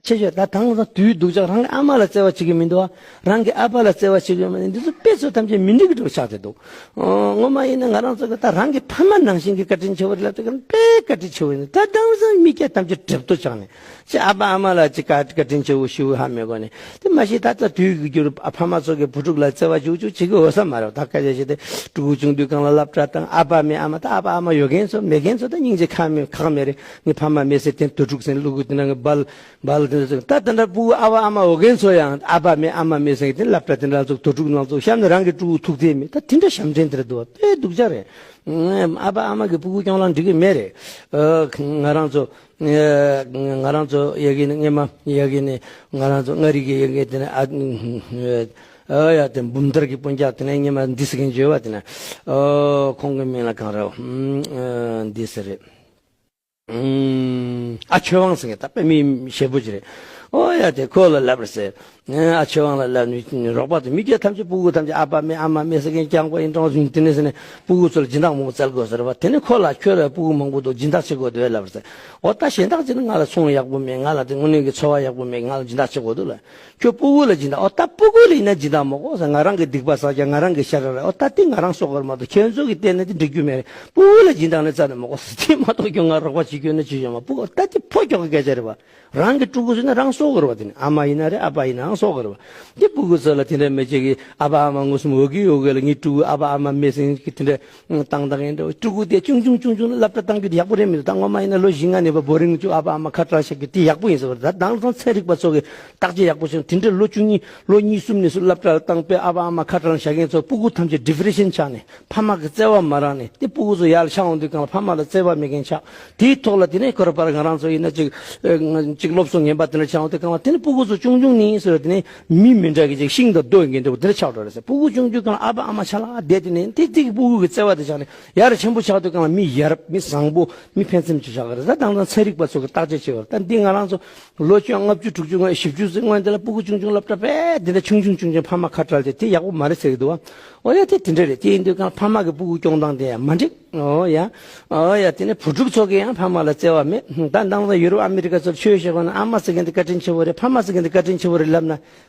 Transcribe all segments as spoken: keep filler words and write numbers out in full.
ཆེ་ཤོས་ད་དང་ས་དུས་སྡུག་ཅག་རང་གི་ཨ་མ་ལ་བརྩེ་བ་བྱེད་ཀྱི་མི་འདུག་བ། རང་གི་ཨ་ཕ་ལ་བརྩེ་བ་བྱེད་ཀྱི་མི་འདུག་འདི་ཚོ་དཔེ་ཚོ་ཐམས་ཅད་མི་འགྲིག་གི་འགྲོ་ཆགས་ཏེ་འདུག་ཨོ། ངོ་མ་ཡིན་ན་ང་རང་ཚོ་གི་ད་རང་གི་ཕ་མ་ནང་བཞིན་གྱི་བཀའ་དྲིན་ཆེ་བོ་རེད་ལབ་ཏེ་གི་དཔེ་བཀའ་དྲིན་ཆེ་བོ་ཡིན། ད་དང་ས་མི་སྐྱ་ཐམས་ཅད་གྲིབ་ཏོ་ཆགས་ནས་ཅི་ཨ་ཕ་ཨ་མ་ལ་ཅི་བཀའ་བཀའ་དྲིན་ཆེ་བོ་ཞུ་ཧ་མི་གོ་ནས། དེ་མ་གཞི་ད་ལྟ་དུས་ཀྱི་འགྱུར་ཨ་ཕ་མ་ཚོ་གི་བུ་ཕྲུག་ལ་བརྩེ་བ་ཞུ་ཅུ་བྱེད་ཀྱི་འོས་ས་མ་རེད། ད་སྐད་ཆ་བཤད་དེ་ཕྲུ་གུ་ཆུང་དུས་སྒང་ལ་སློབ་གྲྭ་དང་ཨ་ཕ་མེད་ཨ་མ། ད་ཨ་ཕ་ཨ་མ་ཡོད་མཁན་ཚོ་མེད་མཁན་ཚོ་ད་སྙིང་རྗེ་ཁག་མེད་ཁག་མེད་རེད། ངའི་ཕ་མ་མེད་ཟེར་དེ་དུས་དྲུག་ཟེར་ལུ་གུ་དེ་ན་ངའི་སྦལ་སྦལ་དེ་ཚོ་ད་དེ་འདྲ་ཕྲུ་གུ་ཨ་ཕ་ཨ་མ་ཡོད་མཁན་ཚོ་ཡང་ཨ་ཕ་མེད་ཨ་མ་མེད་ཟེར་དེ་སློབ་གྲྭ་དེ་འདྲ་ཚོ་དུས་དྲུག་ནང་ཚོ་གཤམ་ནས་རང་གི་ཕྲུ་གུ་ཐུག་དེ་མེད། ད་དེ་འདྲ་ཞབས་འདྲེན་དེ་འདྲ་འདུག་བ། དཔེ་སྡུག་ཅག་རེད། ཨ་ཕ་ཨ་མ་གི་ཕྲུ་གུ་སྐྱོང་ལང་འགྲིག་གི་མེད་རེད། ཨ་ང་རང་ཚོ། ང་རང་ཚོ་ཡ་གི་ནི་སྔས་མ་ཡ་གི་ནི་ང་རང་ཚོ་མངའ་རིས་ཀྱི་ཡ་གི་དེ་ནི་ཨ་ཨ་ཡ་དེ་འབུམ་ཐར་གྱི་སྤུན་ཀྱག་དེ་ནི་སྔས་མ་འདི་ཟེར་མཁན་བརྗོད་པ་དེ་ནི་ཨོ་ཁོང་གི་མིང་ལ་གང་རེད། ཨ་འདི་ཟེར་རེད། ཨ་ཆོས་དབང་ཟེར་མཁན་ད་དཔེ་མི་ཞེ་པོ་ཅིག་རེད། ཨོ་ཡ་དེ་ཁོ་ལ་ལབ་རེད་ཟེར། ཨ་ཆོས་དབང་ལ་ལབ་ནས་རོགས་པ་དང་མི་སྐྱ་ཐམས་ཅད་ཕྲུ་གུ་ཐམས་ཅད་ཨ་ཕ་མེད་ཨ་མ་མེད་ཟེར་མཁན་རྐྱང་པ་ཡིན་གྲོང་ཚོ་དེ་ནས་ཟེར་ནས་ཕྲུ་གུ་ཚོ་ལ་སྦྱིན་བདག་མང་པོ་བཙལ་དགོས་ཟེར་བ། དེ་ནས་ཁོ་ལ་ཁྱོད་ལ་ཕྲུ་གུ་མང་པོ་འདུག་སྦྱིན་བདག་བྱེད་དགོས་འདུག་ལབ་ཟེར། འོ་ད་གཞན་དག་ཅིག་ནི་ང་ལ་ཚོང་ཡག་པོ་མེད། ང་ལ་དེ་དངོས་གནས་ཀྱི་འཚོ་བ་ཡག་པོ་མེད། ང་ལ་སྦྱིན་བདག་བྱེད་དགོས་འདུག་ལ། ཁྱོད་ཕྲུ་གུ་ལ་སྦྱིན་བདག་འོ་ད་ཕྲུ་གུ་ལ་ཡིན་ན་སྦྱིན་བདག་མ་དགོས་ཟེར། ང་རང་གི་སྡིག་པ་བསགས་ཀྱང་ང་རང་གི་ཤ་ར་ར། འོ་ད་དེ་ང་རང་གསོ་དགོས་མ་གཏོགས་ཁྱོད་ཚོ་གི་བལྟས་ན་དེ་འགྲིག་རྒྱུ་མེད་རེད། ཕྲུ་གུ་ལ་སྦྱིན་བདག་ནི་རྩ་ནས་མ་དགོས་ཟེར། དེ་མ་གཏོགས་ཁྱོད་ང་རོགས་པ་བྱེད་རྒྱུ་ནི་ཅི་ཡོད་མ། ཕྲུ་གུ་ད་དེ་ཕོ་ཁྱོ་ག་སྐད་ཆ་རེད་བ། རང་གི་ཕྲུ་གུ་ཟེར་ན་རང་གསོ་དགོས་རེད་བ། དེ་ནི་ཨ་མ་ཡིན་ན་རེད་ཨ་ཕ་ཡིན་ནའང་གསོ་དགོས་རེད་བ། དེ་ཕྲུ་གུ་ཚོ་ལ་དེ་འདྲ་མི་བྱེད་གི་ཨ་ཕ་ཨ་མ་མངོན་སུམ་འོས་ཀྱི་ཡོད་གི་ལ། ངའི་ཕྲུ་གུ་ཨ་ཕ་ཨ་མ་མེད་ཟེར་གི་དེ་འདྲ་བཏང་བཏང་ཡིན་འདྲ་བ། ཕྲུ་གུ་དེ་ཆུང་ཆུང་ཆུང་ཆུང་ལ་སློབ་གྲྭ་བཏང་རྒྱུ་དེ་ཡག་པོ་རེད་མི་འདུག་ད་ངོ་མ་ཡིན་ན་ལོ་བཞི་ལྔ་ནས་བ་བོ་རིང་བཅུག་ཨ་ཕ་ཨ་མ་ཁ་བྲལ་བཞག་རྒྱུ་དེ་ཡག་པོ་ཡིན་ཟེར་བ་རེད། ད་དེང་སང་ཚན་རིག་པ་ཚོ་གི་བརྟག་དཔྱད་ཡག་པོ་བྱུང་། དེ་འདྲ་ལོ་བཅུ་གཉིས་ལོ་གཉིས་གསུམ་ནས་སུ་སློབ་གྲྭ་ལ་བཏང་པས་ཨ་ཕ་ཨ་མ་ཁ་བྲལ་བཞག་མཁན་ཚོ་ཕྲུ་གུ་ཐམས་ཅད་ཌི་པི་རེ་ཤན་ཆགས་ནས་ཕ་མ་གི་བརྩེ་བ་མ་རག་ནས། དེ་ཕྲུ་གུ་ཚོ་ཡར་ལ་ཆགས་འོང་དུས་སྒང་ལ་ཕ་མ་ལ་བརྩེ་བ་མེད་མཁན་ཆགས། དེའི་ཐོག་ལ་དེ་ནས་ཁོ་ར་པར་ང་རང་ཚོ་ཡིན་ན་ཅིག་ཨ་ཅིག་སློབ་གསོ་ངན་པ་དེ་འདྲ་ཆགས་འོང་དུས་སྒང་ལ། དེ་ནས་ཕྲུ་གུ་ཚོ་ཆུང་ཆུང་ནས་ཟེར་བ་དེ་ནས་མི་མི་འདྲ་གི་ཅིག་ཤིང་དང་རྡོ་ཡི་འགལ་འདྲ་བོ་དེ་འདྲ་ཆགས་འགྲོ་རེད་ཟེར། ཕྲུ་གུ་ཆུང་ཆུང་སྒང་ལ་ཨ་ཕ་ཨ་མ་ཆ་ལག་བསྡད་དེ་ནས་དེ་དེ་གི་ཕྲུ་གུ་གི་བརྩེ་བ་དེ་ཆགས་ནས་ཡར་ཆེན་པོ་ཆགས་དུས་སྒང་ལ་མི་ཡར་མི་བཟང་པོ་མི་ཕན་སེམས་ཅིག་ཆགས་གི་རེད། ད་དེང་སང་ཚན་རིག་པ་ཚོ་གི་བརྟག་དཔྱད་བྱས་པར་ད་འདི་ང་རང་ཚོ་ལོ་བཅོ་ལྔ་བཅུ་དྲུག་ཅུ་སྔོན་བཞི་བཅུ་ཙམ་སྔོན་དེ་ལ་ཕྲུ་གུ་ཆུང་ཆུང་སློབ་གྲྭ་པས་དེ་འདྲ་ཆུང་ཆུང་ཆུང་ཆུང་ཕ་མ་ཁ་བྲལ་ཏེ་དེ་ཡག་པོ་མ་རེད་ཟེར་གི་འདུག་བ། ཨོ་ཡ་དེ་དེ་འདྲ་རེད། དེ་ཡིན་དུས་སྒང་ཕ་མ་གི་ཕྲུ་གུ་སྐྱོང་སྟངས་དེ་ཡང་མ་འགྲིག་ཨོ་ཡ། ཨོ་ཡ་དེ་ནས་བུ་ཕྲུག་ཚོ་གི་ཡང་ཕ་མ་ལ་བརྩེ་བ་མེད། ད་དེང་སང་ཡུ་རོབ་ཨ་མི་རི་ཀ་ཚོར་ཆོས་བཤད་དགོས་ན་ཨ་མ་ཟེར་མཁན་དེ་བཀའ་དྲིན་ཆེ་བོ་རེད། ཕ་མ་ཟེར་མཁན་དེ་བཀའ་དྲིན་ཆེ་བོ་རེད་ལབ་ན།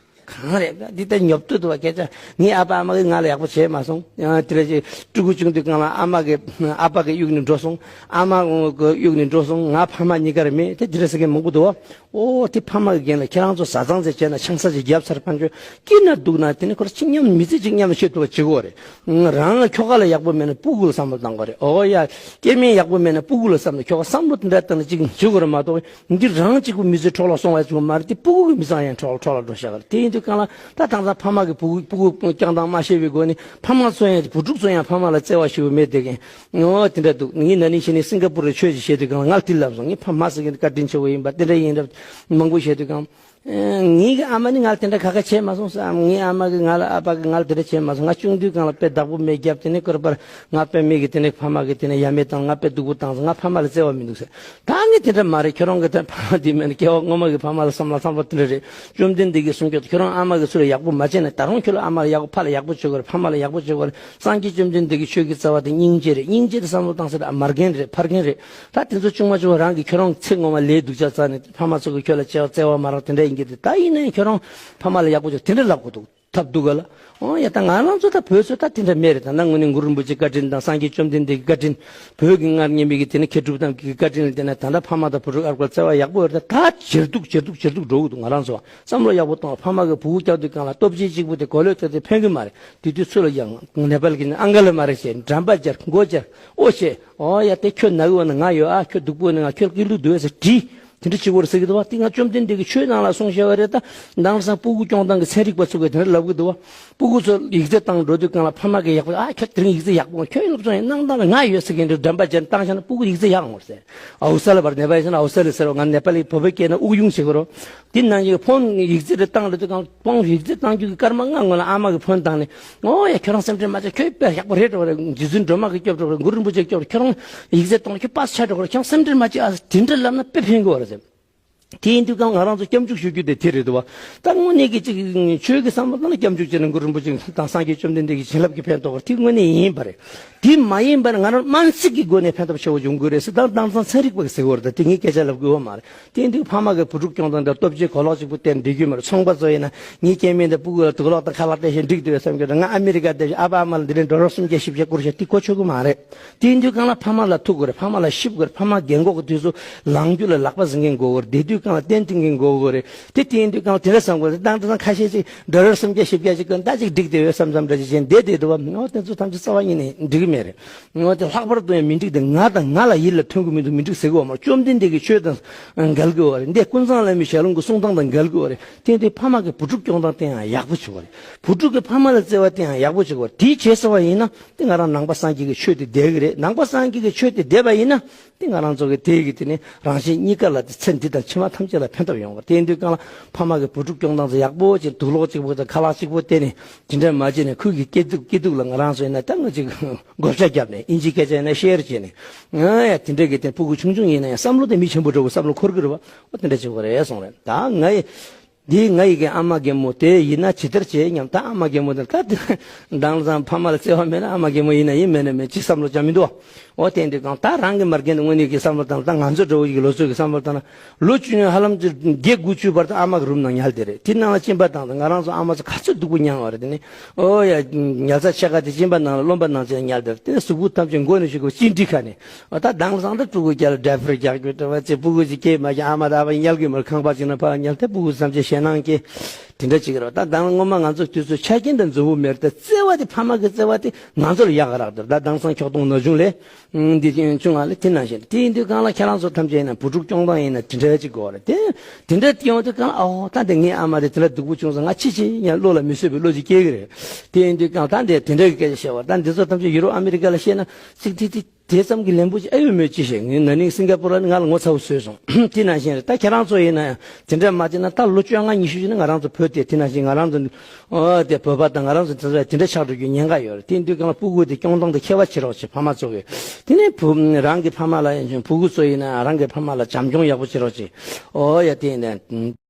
གང་རེད། འདི་ལྟར་ཉོབ་ཏོ་འདུག་བ་སྐད་ཆ། ངའི་ཨ་ཕ་ཨ་མ་གིས་ང་ལ་ཡག་པོ་བྱས་མ་སོང་། ཡང་དེ་ལས་ཀྱི་ཕྲུ་གུ་ཆུང་དུས་སྒང་ལ་ཨ་མ་གི་ཨ་ཕ་གི་གཡུག་ནས་འགྲོ་སོང་། ཨ་མ་གི་གཡུག་ནས་འགྲོ་སོང་། ང་ཕ་མ་གཉིས་ཀར་མེད་དེ་འདི་འདྲ་ཟེར་མཁན་མང་པོ་འདུག་བ། ཨོ་དེ་ཕ་མ་གི་འགན་ལ། ཁྱེད་རང་ཚོ་བཟའ་ཚང་ཟེར་བྱས་ན་ཆང་ས་ཅིག་བརྒྱབ་ཚར་ཕན་ཆོད་སྐྱིད་ན་སྡུག་ན་དེ་ནི་ཁོ་ར་ཅིག་མཉམ་མི་ཚེ་གཅིག་མཉམ་བཤད་ཐུབ་པ་བྱེད་དགོས་རེད། རང་ཁྱོ་ག་ལ་ཡག་པོ་མེད་ན་ཕྲུ་གུ་ལ་བསམ་བློ་བཏང་དགོས་རེད། ཨོ་ཡ། སྐྱེ་དམན་ཡག་པོ་མེད་ན་ཕྲུ་གུ་ལ་བསམ་ན་ཁྱོ་ག་བསམ་བློ་དེ་འདྲ་བཏང་ན་ཅིག་བྱེད་དགོས་རེད་མ་གཏོགས། འདི་རང་གཅིག་པུ་མི་ཚེ་འཕྲོ་བརླག་སོང་བ་ཅིག་མ་རེད་དེ། ཕྲུ་གུ་གི་མི་ཚང་ཡང་འཕྲོ་འཕྲོ་བརླག་འགྲོ་ཤག་རེད། དེ་ཡིན་དུས་སྒང་ལ་ད་དེང་སང་ཕ་མ་གི་ཕྲུ་གུ་ཕྲུ་གུ་སྐྱོང་སྟངས་མ་ཤེས་པའི་སྒོ་ནས་ཕ་མ་ཚོ་ཡང་བུ་ཕྲུག་ཚོ་ཡང་ཕ་མ་ལ་བརྩེ་བ་ཞེ་པོ་མེད་བསྡད་མཁན་ཨོ་དེ་འདྲ་འདུག་ངས་ན་ནིང་ཕྱི་ནས་སིང་ག་པུར་རུ་ཆོས་ཅིག་བཤད་དུས་སྒང་ལ་ང་ལ་དེ་ལབ་སོང་། ངའི་ཕ་མ་ཟེར་མཁན་དེ་བཀའ་དྲིན་ཆེ་བོ་ཡིན་པ་དེ་འདྲ་ཡིན་རབས་མང་པོ་བཤད་དུས་སྒང་། ངའི་གི་ཨ་མ་ནི་ང་ལ་དེ་འདྲ་ག་ག་བྱས་མ་སོང་ཟེར། ངའི་ཨ་མ་གིས་ང་ལ་ཨ་ཕ་གིས་ང་ལ་དེ་འདྲ་བྱས་མ་སོང་། ང་ཆུང་དུས་སྒང་ལ་དཔེ་བདག་པོ་མེད་བརྒྱབ། དེ་ནས་སྐོར་པར་ང་དཔེ་མེད་གི་དེ་ནས་ཕ་མ་གིས་དེ་ནས་ཡ་མེད་བཏང་། ང་དཔེ་སྡུག་པོ་བཏང་སོང་། ང་ཕ་མ་ལ་བརྩེ་བ་མི་འདུག་ཟེར། ད་ངས་དེ་འདྲ་མ་རེད། ཁྱོད་རང་གི་ད་ཕ་མ་དེ་མེད་ན་སྐྱེ་བ་སྔོན་མ་གི་ཕ་མ་ལ་བསམ་བློ་བཏང་བ་དེ་འདྲ་རེད། བཅོམ་ལྡན་འདས་ཀྱིས་གསུངས་ཀྱང་ཁྱོད་རང་ཨ་མ་གིས་ཚུར་ཡག་པོ་མ་བྱས་ན་ད་རུང་ཁྱོད་ལ་ཨ་མ་ལ་ཡག་པོ་ཕ་ལ་ཡག་པོ་བྱེད་དགོས་རེད། ཕ་མ་ལ་ཡག་པོ་བྱེད་དགོས་རེད། སངས་རྒྱས་བཅོམ་ལྡན་འདས་ཀྱི་ཆོས་ཀྱི་རྩ་བ་དེ་སྙིང་རྗེ་རེད། སྙིང་རྗེ་དེ་བསམ་བློ་བཏང་ས་དེ་མ་རྒན་རེད་ཕ་རྒན་རེད། ད་དེ་ཚོ་ཆུང་མ་ཆུང་མ་རང་གིས་ཁྱོད་རང་ཚེ་སྔོན་མ་ལས་སྡུག་ཅག་བསགས་ནས་ཕ་མ་ཚོ་གིས་ཁྱོད་ལ་བྱས་པ་བརྩེ་བ་མ་རག་དེ་འདྲ་ཡིན་གྱི་རེད། ད་ཡིན་ན་ཡང་ཁྱོད་རང་ཕ་མ་ལ་ཡག་པོ་བྱེད་དེ་འདྲ་ལབ་དགོས་འདུག་ཐབས་སྡུག་ག་ལ། ཨོ་ཡ་ད་ང་རང་ཚོ་ད་བོད་ཚོ་ད་དེ་འདྲ་མེད་རེད། ད་ནང་ངོས་ནས་གུ་རུ་རིན་པོ་ཆེའི་བཀའ་དྲིན་དང་སངས་རྒྱས་བཅོམ་ལྡན་འདས་ཀྱི་བཀའ་དྲིན། བོད་ཀྱི་སྔར་ཉེ་མི་གི་དེ་ནས་མཁས་གྲུབ་རྣམས་ཀྱི་བཀའ་དྲིན་ལ་བརྟེན་ནས་ད་ལྟ་ཕ་མ་དང་བུ་ཕྲུག་ཨར་ཀར་བརྩེ་བ་ཡག་པོ་ཡོད་རེད། ད་ཇེ་སྡུག་ཇེ་སྡུག་ཇེ་སྡུག་འགྲོ་གི་འདུག་ང་རང་ཚོ་བསམ་བློ་ཡག་པོ་གཏོང་བ། ཕ་མ་གི་བུ་སྐྱག་དུས་སྒང་ལ་སྟོབས་ཆེ་གཅིག་པུ་དེ་གོ་ལོད་ཐོག་དེ་ཕན་གི་མ་རེད། དེ་དུས་ཚོད་ལ་ཡང་ནེ་པལ་གྱི་ཨང་ག་ལ་མ་རེད་ཞེས་འགྲམ་པ་སྦྱར་མགོ་སྦྱར་ཨོ་ཞེས། ཨོ་ཡ་དེ་ཁྱོད་ན་གི་བ་ན་ང་ཡོད་ཨ། ཁྱོད་སྡུག་པོ་ནི་ང་ཁྱོད་སྐྱིད་ལུགས་འདུག་ཟེར་དྲིས། དེ་འདྲ་བྱེད་དགོས་རེད་ཟེར་གི་འདུག་བ། དེ་ང་བཅོམ་ལྡན་འདས་ཀྱིས་ཆོས་ནང་ལ་གསུངས་བཞག་པ་རེད། ད་དེང་སང་ཕྲུ་གུ་སྐྱོང་སྟངས་ཀྱི་ཚན་རིག་པ་ཚོ་གིས་དེ་འདྲ་ལབ་གི་འདུག་བ། ཕྲུ་གུ་ཚོ་ཡིག་ཚད་བཏང་འགྲོ་དུས་སྒང་ལ་ཕ་མ་གིས་ཡག་པོ་ཨ་ཁྱོད་དེ་རིང་ཡིག་ཚད་ཡག་པོ་ཁྱོད་སློབ་སྦྱོང་ཡང་གནང་སྟངས་ལ་ང་ཡོད་ཟེར་མཁན་འདྲ་འགྲམ་པ་སྦྱར་བཏང་བཞག་ན་ཕྲུ་གུ་ཡིག་ཚད་ཡག་འོང་ཟེར། ཨའུ་ས་ལ་བར་ནེ་པ་ཡིན་ན་ཨའུ་ས་ལ་ཟེར་བ། ང་ནེ་པ་ལི་བོད་པའི་སྐད་ན་དབུགས་དབྱུང་བྱེད་དགོས་རོ། དེ་ནང་བཞིན་ཕོན་ཡིག་ཚད་རེ་བཏང་འགྲོ་དུས་སྒང་ཕོན་ཡིག་ཚད་བཏང་རྒྱུ་གི་སྐར་མ་ལྔ་སྔོན་ལ་ཨ་མ་གིས་ཕོན་བཏང་ནས་ཨོ་ཡ་ཁྱོད་རང་སེམས་ཁྲལ་མ་བྱེད། ཁྱོད་དཔེ་ཡག་པོ་རེད་འགྲོ་རེད། རྗེ་བཙུན་སྒྲོལ་མ་གིས་སྐྱོབ་འགྲོ་རེད། གུ་རུ་རིན་པོ་ཆེས་སྐྱོབ་རེད། ཁྱོད་རང་ཡིག་ཚད་གཏོང་ཁྱོད་པཱས་ཆགས་འགྲོ་རེད། ཁྱོད་རང་སེམས་ཁྲལ་མ་བྱེད་ཨ་དེ་འདྲ་ལབ་ན་དཔེ་ཕན་གི་བ་རེད་ཟེར། དེ་ཡིན་དུས་ཀྱང་ང་རང་ཚོ་སྐྱབས་འཇུག་ཞུ་རྒྱུ་དེ་དེ་རེད་འདུག་བ། ད་དངོས་གནས་ཀྱི་ཅིག་ཆོས་ཀྱི་བསམ་བློ་བཏང་ན་སྐྱབས་འཇུག་བྱས་ན་གུ་རུ་རིན་པོ་ཆེ་དང་སངས་རྒྱས་བཅོམ་ལྡན་འདས་ཀྱི་བྱིན་རླབས་ཀྱིས་ཕན་ཐོགས་པ་དེ་དངོས་གནས་ཡིན་པ་རེད། དེ་མ་ཡིན་པར་ང་རང་དམངས་ཚིག་གི་སྒོ་ནས་ཕན་ཐོགས་ཆེ་བོ་འབྱུང་དགོས་རེད་ཟེར། ད་དེང་སང་ཚན་རིག་པ་གིས་ཟེར་གྱི་ཡོད་རེད། ད་དེ་ངས་སྐད་ཆ་ལབ་དགོས་པ་མ་རེད། དེ་ཡིན་དུས་ཕ་མ་གི་བུ་ཕྲུག་སྐྱོང་སྟངས་དང་སྟོབས་ཆེ་གོ་ལོག་གཅིག་པུ་བསྟེན་བསྡད་རྒྱུ་མ་རེད། ཚོང་པ་ཚོ་ཡིན་ན་ངའི་སྐྱེ་དམན་དང་ཕྲུ་གུ་ལ་དུག་ལོག་དང་ཁ་ལག་སྟེར་ཞིང་འགྲིག་འདུག་བསམ་གྱི་རེད། ང་ཨ་མི་རི་ཀ་བསྡད་ཞིང་ཨ་ཕ་ཨ་མ་ལ་འདི་ནས་ཌོ་ལར་སུམ་བརྒྱ་བཞི་བརྒྱ་བསྐུར་ཞིང་དེ་གོ་ཆོད་གི་མ་རེད། དེ་ཡིན་དུས་གང་ལ་ཕ་མ་ལ་ཐུག་དགོས་རེད། ཕ་མ་ལ་གཤིབ་དགོས་རེད། ཕ་མ་རྒན་གོག་གི་དུས་སུ་ལངས་རྒྱུ་ལ་ལག་པ་འཛིན་མཁན་དགོས་དགོས་རེད། བསྡད་དུས་གང་ལ་སྟན་བཏིང་མཁན་དགོས་དགོས་རེད། དེ་དེ་ཡིན་དུས་གང་ལ་དེ་འདྲ་བསམ་དགོས་རེད། དེང་སང་ཁ་ཤས་ཅིག་ཌོ་ལར་སུམ་བརྒྱ་བཞི་བརྒྱ་ཅིག་གི་ད་ཅིག་འགྲིག་བསྡད་ཡོད་བསམ་བསམ་འདྲ་ཅིག་བྱས་བསྡད་བསྡད་འདུག་བ། འོ་དེ་ཚོ་ཐམས་ཅད་རྩ་བ་ཉིད་ནས་འགྲིག་གི་མེད་རེད། འོ་དེ་ལྷག་པར་དུ་ཡང་མི་འགྲིག་དེ་ང་དང་ང་ལ་ཡིད་ལ་ཐོན་གི་མི་འདུག་མི་འགྲིག་ཟེར་གི་ཡོད་མ་རེད། བཅོམ་ལྡན་འདས་ཀྱི་ཆོས་དང་འགལ་གི་ཡོད་རེད། འདི་ཀུན་བཟང་བླ་མའི་ཞལ་ལུང་གི་གསུང་སྟངས་དང་འགལ་གི་ཡོད་རེད། དེ་ཡིན་དུས་ཕ་མ་གི་བུ་ཕྲུག་སྐྱོང་སྟངས་དེ་ཡང་ཡག་པོ་བྱེད་དགོས་རེད། བུ་ཕྲུག་གི་ཕ་མ་ལ་བརྩེ་བ་དེ་ཡང་ཡག་པོ་བྱེད་དགོས་རེད། དེ་བྱས་སོང་བ་ཡིན་ན། དེ་ང་རང་ནང་པ་སངས་རྒྱས་ཀྱི་ཆོས་དེ་བསྡད་ཀྱི་རེད། ནང་པ་སངས་རྒྱས་ཀྱི་ཆོས་དེ་བསྡད་པ་ཡིན་ན། དེ་ང་རང་ཚོ་གི་དེ་གི་དེ་ནི་རང་གཞན་གཉིས་ཀ་ལ་དེ་ཚེ་འདི་དང་ཕྱི་མ་ཐམས་ཅད་ལ་ཕན་ཐོགས་ཡོང་བ། དེ་ཡིན་དུས་གང་ལ་ཕ་མ་གི་བུ་ཕྲུག་སྐྱོང་སྟངས་ཚོ་ཡག་པོ་བྱས། དུག་ལོག་གཅིག་པོ་དང་ཁ་ལག་གཅིག་པོ་བསྟེན་ནས་དེ་འདྲ་མ་བྱས་ནས་ཁུལ་གྱི་སྐྱིད་སྡུག་སྐྱིད་སྡུག་ལ་ང་རང་ཚོ་ཡིན་ན་ད་ང་ཅིག་བགོ་བཤའ་བརྒྱབ་ནས་ཨིན་ཇིའི་སྐད་ཆ་ཡིན་ན་ཤེར་བྱས་ནས། ང་ཡ་དེ་འདྲ་གི་དེ་ཕྲུ་གུ་ཆུང་ཆུང་ཡིན་ན་ཡང་བསམ་བློ་དེ་མི་ཆེན་པོ་འདྲ་བོ་བསམ་བློ་འཁོར་གི་རེད་བ། ཨོ་དེ་འདྲ་བྱེད་དགོས་རེད་གསུངས་རེད། ད་ང་ཡི་འདི་ང་ཡི་གི་ཨ་མ་རྒན་མོ་དེ་ཡིན་ན་ཇི་ལྟར་བྱེད་སྙམ། ད་ཨ་མ་རྒན་མོ་དེ་ད་དེང་སང་ཕ་མ་ལ་བརྩེ་བ་མེད་ན་ཨ་མ་རྒན་མོ་ཡིན་ན་ཡིན་མེད་ན་མེད་ཅི་བསམ་བློ་ཅང་མི་འདུག་ཨོ་དེ་འདྲ་གང་ད་རང་གི་མ་རྒན་དེ་དངོས་གནས་ཀྱི་བསམ་བློ་བཏང་ད་ང་ཚོ་འདྲ་བོ་ཡི་གི་ལོ་ཚོད་ཀྱི་བསམ་བློ་བཏང་ན་ལོ་བཅུ་ནས་ཧ་ལམ་ཚོ་བརྒྱད་དགུ་བཅུའི་བར་དུ་ཨ་མ་གི་རུམ་ནང་ཉལ་བསྡད་རེད། དེ་ནང་ལ་གཅིན་པ་བཏང་ད་ང་རང་ཚོ་ཨ་མ་ཚོ་ག་ཚོད་སྡུག་པོ་མྱངས་པ་རེད། དེ་ནི་ཨོ་ཡ་ཉལ་ས་ཕྱེད་ཀ་དེ་གཅིན་པ་ནང་ལ་རློན་པ་ནང་བཅས་ཉལ་བསྡད་རེད། དེ་ནི་གཟུགས་པོ་ཐམས་ཅད་མགོ་ནས་གཞུག་གུ་གཅིན་དྲི་ཁ་ནས། ཨ་ད་དེང་སང་ད་ཕྲུ་གུ་སྐྱ་ལ་ཌའི་པར་རྒྱག་རྒྱུ་འདྲ་བ་ཚེ་ཕྲུ་གུ་ཅིག་སྐྱེས་མ་ཀྱང་ཨ་མ་ད་ཨ་ཕ་ཉལ་གི་མར་ཁང་པ་ཅིག་ན་ཕ་ཉལ་ཏེ་ཕྲུ་གུ་བསམ་ཆེ་ཞེད་སྣང་སྐྱེ། དེ་འདྲ་ཅིག་རེད། ད་དང་སྔོན་མ་ང་ཚོ་དུས་ཚོད་ཆ་རྐྱེན་དང་འཛོམས་པོ་མེད་རེད། ད་བརྩེ་བ་དེ་ཕ་མ་གི་བརྩེ་བ་དེ་ང་ཚོ་ལ་ཡག་ག་རག་འདུག་ད་དེང་སང་ཁྱོག་གཏོང་ན་གཞུང་ལས་འདི་ཅུང་ང་ལ་དེ་ནང་བཞིན་དེ་ཡིན་དུས་གང་ལ་ཁྱེད་རང་ཚོ་ཐམས་ཅད་ཡིན་ན་བུ་ཕྲུག་སྐྱོང་སྟངས་ཡིན་ན་དེ་འདྲ་ཅིག་དགོས་རེད། དེ་དེ་འདྲ་སྐྱོང་དུས་གང་ལ་ཨོ་ད་འདི་ངའི་ཨ་མ་དེ་དེ་འདྲ་སྡུག་པོ་བྱུང་སོང་ང་ཅི་བྱེད་ཡང་བློ་ལ་མི་བཟོད་པའི་བློ་ཅིག་སྐྱེ་གི་རེད། དེ་ཡིན་དུས་གང་ད་འདི་དེ་འདྲ་གི་སྐད་ཆ་བཤད་བ་ད་འདི་ཚོ་ཐམས་ཅད་ཡུ་རོབ་ཨ་མི་རི་ཀ་ལ་བཤད་ན་ཅིག་དེ་དེ། དེ་ཙམ་གྱི་ལན་པོ་ཅིག་ཨེ་ཡོད་མོད་ཅི་ཞིག་ངས་ན་ནིང་སིང་ག་པུར་ལ་ནི་ང་ལ་ངོ་ཚ་བོ་བཟོས་སོང་། དེ་ནང་བཞིན་རེད། ད་ཁྱེད་རང་ཚོ་ཡིན་ན་ཡང་དེ་འདྲ་མ་བྱས་ན་ད་ལོ་བཅོ་ལྔ་ཉི་ཤུ་ཅིག་ནི་ང་རང་ཚོ་བོད་དེ་དེ་ནང་བཞིན་ང་རང་ཚོ་ཨོ་དེ་བོད་པ་དང་ང་རང་ཚོ་དེ་ཚོ་དེ་འདྲ་ཆགས་འགྲོ་རྒྱུ་ཉེན་ཁ་ཡོད་རེད། དེ་དུས་གང་ལ་ཕྲུ་གུ་དེ་སྐྱོང་སྟངས་དེ་མཁས་པ་བྱེད་རོགས་བྱེད། ཕ་མ་ཚོ་གིས་དེ་ནས་བུ་རང་གི་ཕ་མ་ལ་ཡང་ཕྲུ་གུ་ཚོ་ཡིན་ན་རང་གི་ཕ་མ་ལ་བྱམས་སྐྱོང་ཡག་པོ་བྱེད་རོགས་བྱེད། ཨོ་ཡ་དེ་ཡིན་ན།